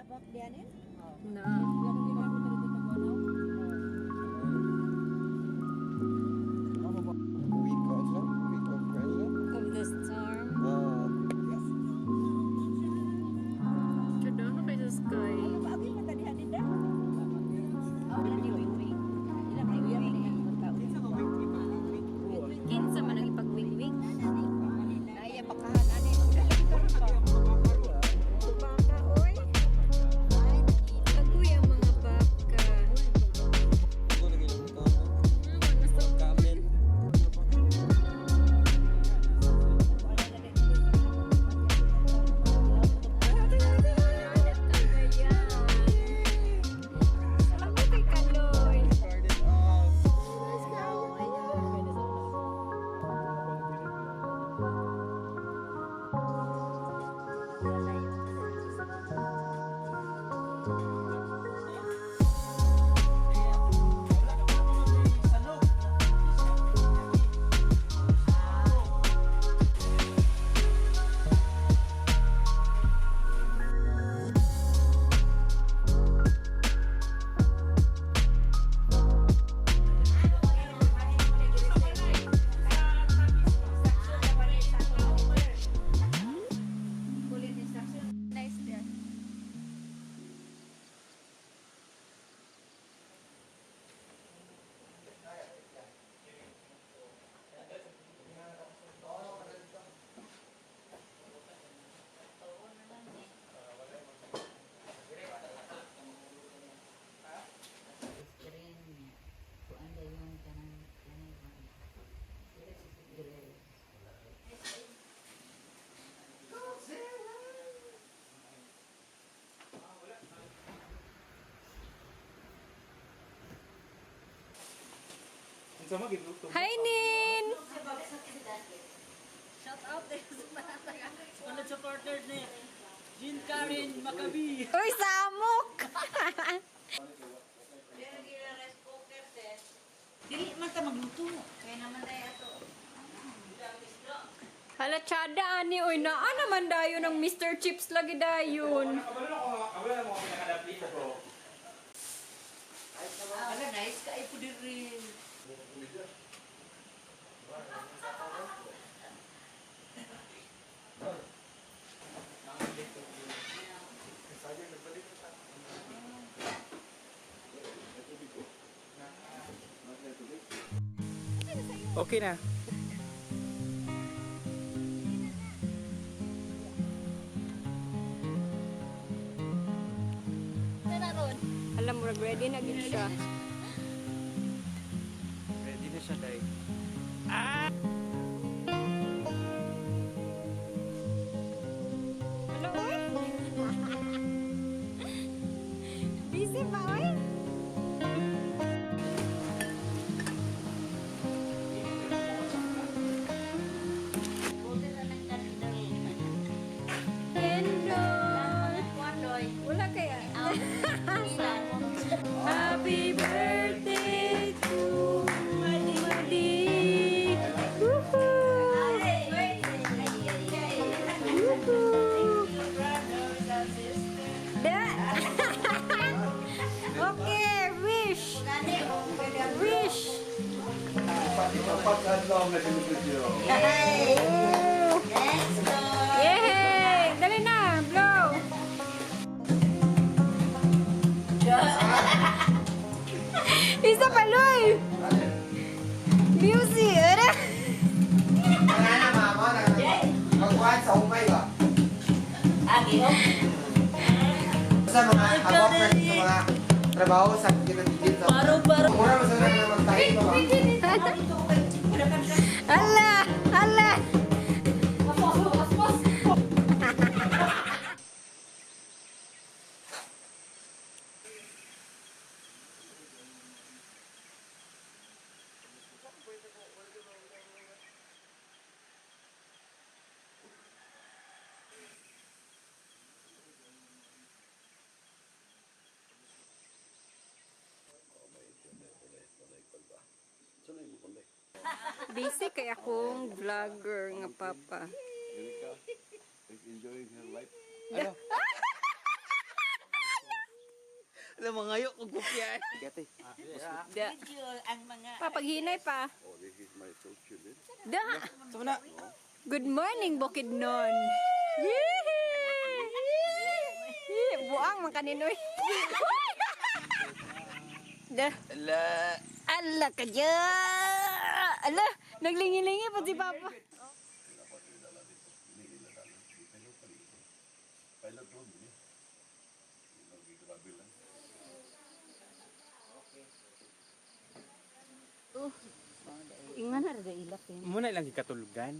Na. Week also, week of pressure. Of the storm. Yes. Kada kay sa sky. Kinsa man ang ipagwigwig? Baka, oy. Agoy ang mga baka. Camel. Cagayan. Salamat kay Kaloy. Started off. Nice there. Hi, Nin! Ano sa partner ni Jean Karen Maccabi. Uy, samok! Dili man ta magluto. Hala, tsada ani. Uy, naa naman dayon ng Mr. Chips lagi dayon. Ala, nice ka ay pud rin. Okay na. Alam mo, ready na gid siya. Ready na siya, Day. Hala, uy! Busy ba, uy? Candle! Wala kaya. Happy birthday to Madi! Woohoo! Woohoo! Da! Okay, wish! Wish! Oh. Yay! Dali na! Blow! Isa pa, Loy! Music! Ara! Wala na, mama. Magkuhan sa umay ba? Sa mga abok na sa mga trabaho sa ginandigit sa Paro-paro. Mura mas na naman tayo ba? Ala! Ala! Busy kay akong vlogger nga papa. Erika is enjoying her life. kong kopya. Gati. Da. Papaghinay pa. Oh, this is my two children. Da. So na. Good morning, Bukidnon. Yee! Yee! Buang man kaninoy. Da. Ala. Ala ka dya! Ala, naglingi-lingi pa si Papa. Pilot road ni. Grabe lang. Ingan na rin ilak eh. Muna lang gikatulugan.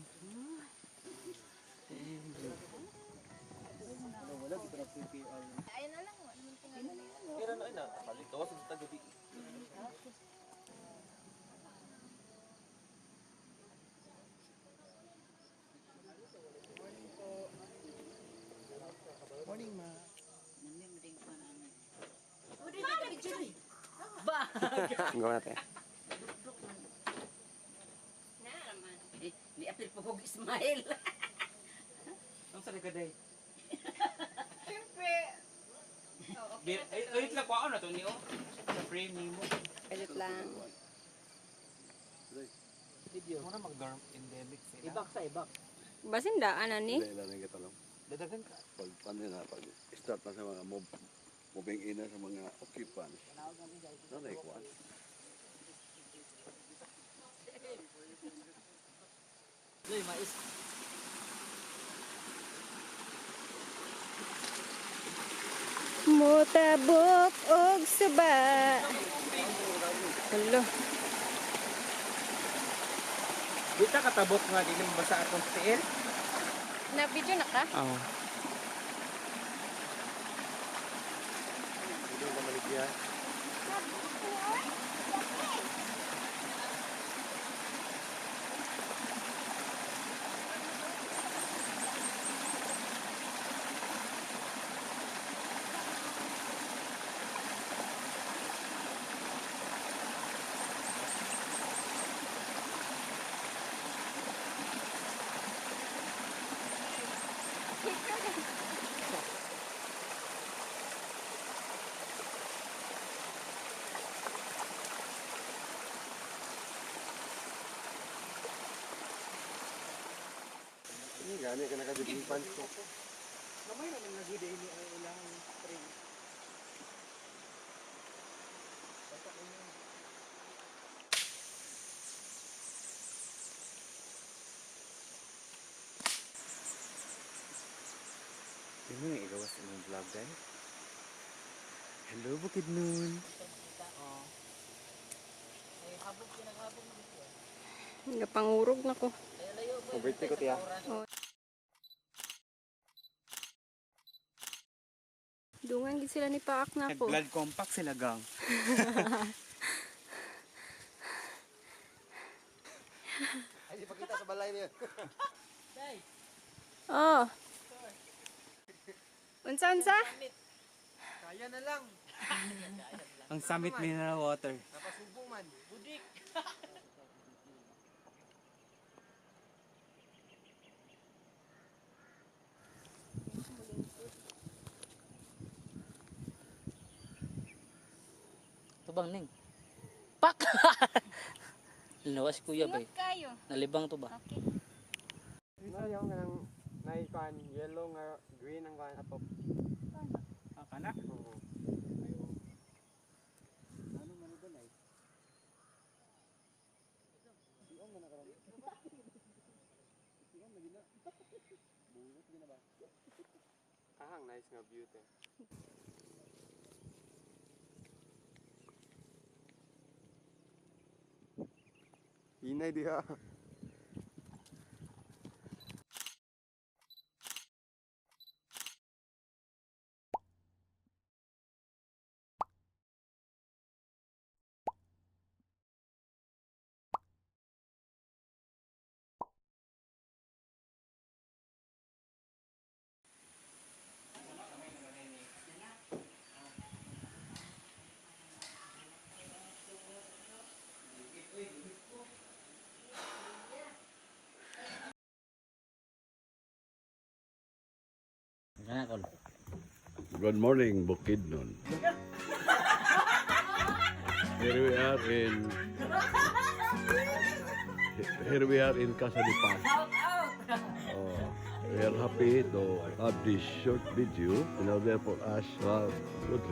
Morning, ma. Gawa natin. Eh, ni Apil Pugog Ismail. Ang sa nagkaday. Siyempre. Ay, wait lang, kuhaan na to niyo. Sa frame nimo. Wait lang. Video. Muna mag-dorm endemic sila. Ibak sa ibak. Basin daan ani. Hindi lang kita lang. Dadagan ka. Pag ano na, pag start na sa mga moving in na sa mga occupants. Nanay kuan. Uy, mais. Mutabok og suba. Hello. Di ta katabok nga, di na mabasa atong tiil. Na video na ka? Oo. Hindi ko maligya. Hindi gani ka nakajibing pants ko. Gamay na nang naguday ni ang ilang frame. Yun mo yung igawas imong vlog, guys. Hello, Bukidnon. Napangurog na ko. Birthday ko tiya. Dungan gid sila ni Paak na ako. Nag-blood compact sila, gang. Ay, di pakita sa balay niya. Oh. Unsa unsa? Kaya na lang. Ang Summit Mineral Water. Napasubo man. Budik. Tubang ning. Pak! Linawas kuya ba eh. Kayo. Nalibang to ba? Okay. Ano yung kanang naikuan yellow nga green ang kuan atop. Ah, kanak? Oo. Ano man ito, like? Ahang nice nga view te. Hinay diha. Kana kol. Good morning, Bukidnon. Here we are in Casa de Paz. Oh, we are happy to have this short video in order for us to have good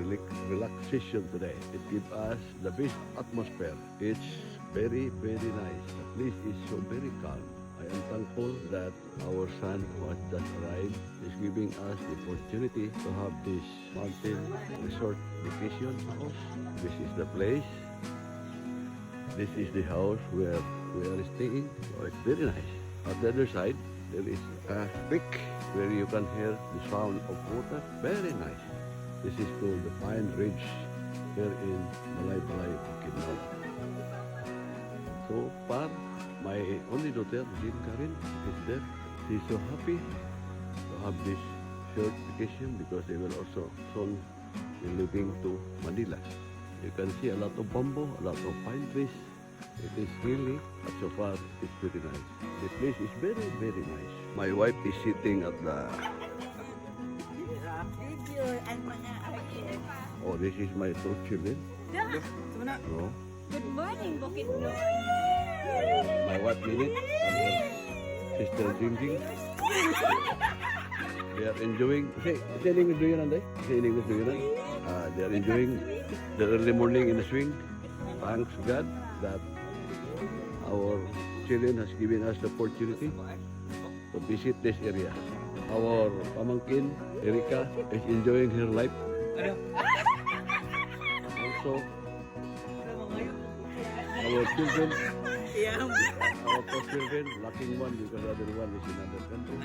relaxation today. It gives us the best atmosphere. It's very, very nice. The place is so very calm. I am thankful that our son who has just arrived is giving us the opportunity to have this mountain resort vacation house. This is the place. This is the house where we are staying. So it's very nice. At the other side, there is a creek where you can hear the sound of water. Very nice. This is called the Pine Ridge here in Malaybalay, Bukidnon. So far, my only daughter, Jean Karin, is there. She's so happy to have this short vacation because they will also soon be leaving to Manila. You can see a lot of bamboo, a lot of pine trees. It is really, but so far, it's very nice. The place is very, very nice. My wife is sitting at the Video ang mga Oh, this is my two children. No. Good morning, Bukidnon. My wife Minute and her sister Jingjing. They are enjoying. Say in English do you know? Say in English do you know? They are enjoying the early morning in the swing. Thanks God that our children has given us the opportunity to visit this area. Our pamangkin, Erika, is enjoying her life. Also, our children, our two children, lacking one because the other one is in another country.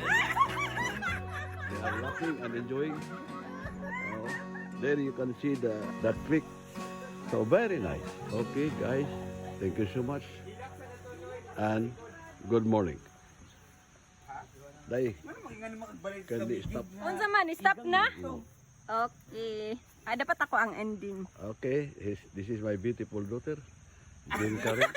They are laughing and enjoying. Oh, there you can see the creek. So very nice. Okay, guys, thank you so much. And good morning. Dai, can we stop? Unsa man, stop na? Okay. Ah, dapat ako ang ending. Okay, this is my beautiful daughter, Jean Karen.